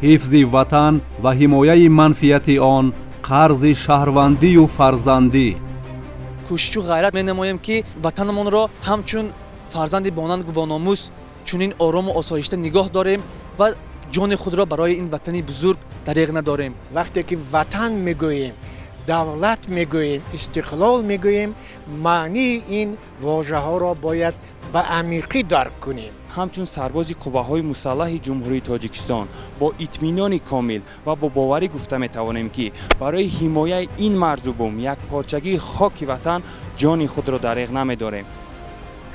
Ҳифзи ватан ва ҳимояи манфиати он қарзи шаҳрвандию фарзандӣ. Кӯшишу ғайрат менамоем, ки ватанамонро ҳамчун фарзанди бонангу бономус чунин орому осоишта нигоҳ дорем ва ҷони худро барои ин ватани бузург дареғ надорем. Вақте ки ватан мегӯем, давлат мегӯем, истиқлол мегӯем, маънии ин вожаҳоро бояд ба амиқӣ дарк кунем. Ҳамчун сарбози қувваҳои мусаллаҳи Ҷумҳурии Тоҷикистон бо итминони комил ва бо боварӣ гуфта метавонем, ки барои ҳимояи ин марзу бум, якпорчагии хоки ватан ҷони худро дареғ намедорем.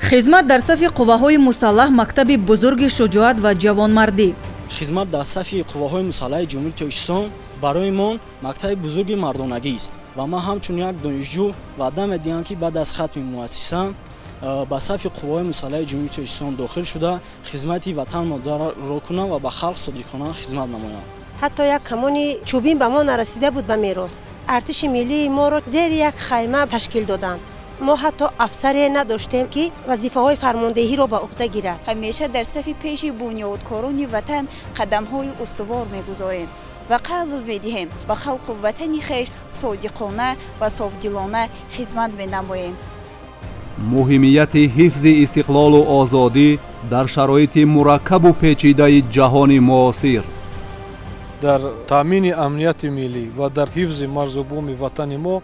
Хизмат дар сафи қувваҳои мусаллаҳ — мактаби бузурги шуҷоат ва ҷавонмардӣ. Хизмат дар сафи қувваҳои мусаллаҳи Ҷумҳурии Тоҷикистон барои мо мактаби бузурги мардонагист ва ман ҳамчун як донишҷӯ ваъда медиҳам, ки баъд аз хатми муассиса ба сафи қувваҳои мусаллаҳи Ҷумҳурии Тоҷикистон дохил шуда, хизмати ватан модарро кунам ва ба халқ содиқона хизмат намоям. Ҳатто як камони чӯбин ба мо нарасида буд ба мерос. Артиши миллии моро зери як хайма ташкил доданд. Мо ҳатто афсаре надоштем, ки вазифаҳои фармондеҳиро ба уҳда гирад. Ҳамеша дар сафи пеши бунёдкорони ватан қадамҳои устувор мегузорем ва қавл медиҳем, ба халқу ватани хеш содиқона ва софдилона хизмат менамоем. Муҳимияти ҳифзи истиқлолу озодӣ дар шароити мураккабу печидаи ҷаҳони муосир. Дар таъмини амнияти миллӣ ва дар ҳифзи марзу буми ватани мо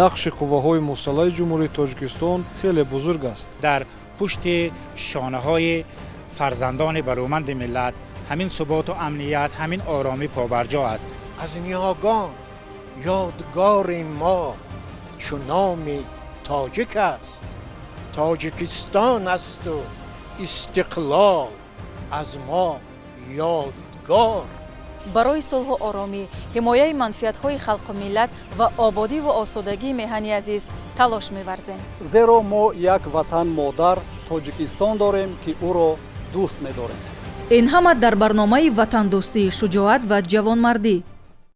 нақши қувваҳои мусаллаҳи Ҷумҳурии Тоҷикистон хеле бузург аст. Дар пушти шонаҳои фарзандони бароманди миллат ҳамин суботу амният, ҳамин оромӣ побарҷо аст. Аз ниёгон ёдгори мо чу номи тоҷик аст, Тоҷикистон асту истиқлол аз мо ёдгор. Барои сулҳу оромӣ, ҳимояи манфиатҳои халқу миллат ва ободиву осудагии меҳани азиз талош меварзем. Зеро мо як ватан модар Тоҷикистон дорем, ки ӯро дӯст медорем. Ин ҳама дар барномаи ватандӯстии шуҷоат ва ҷавонмардӣ.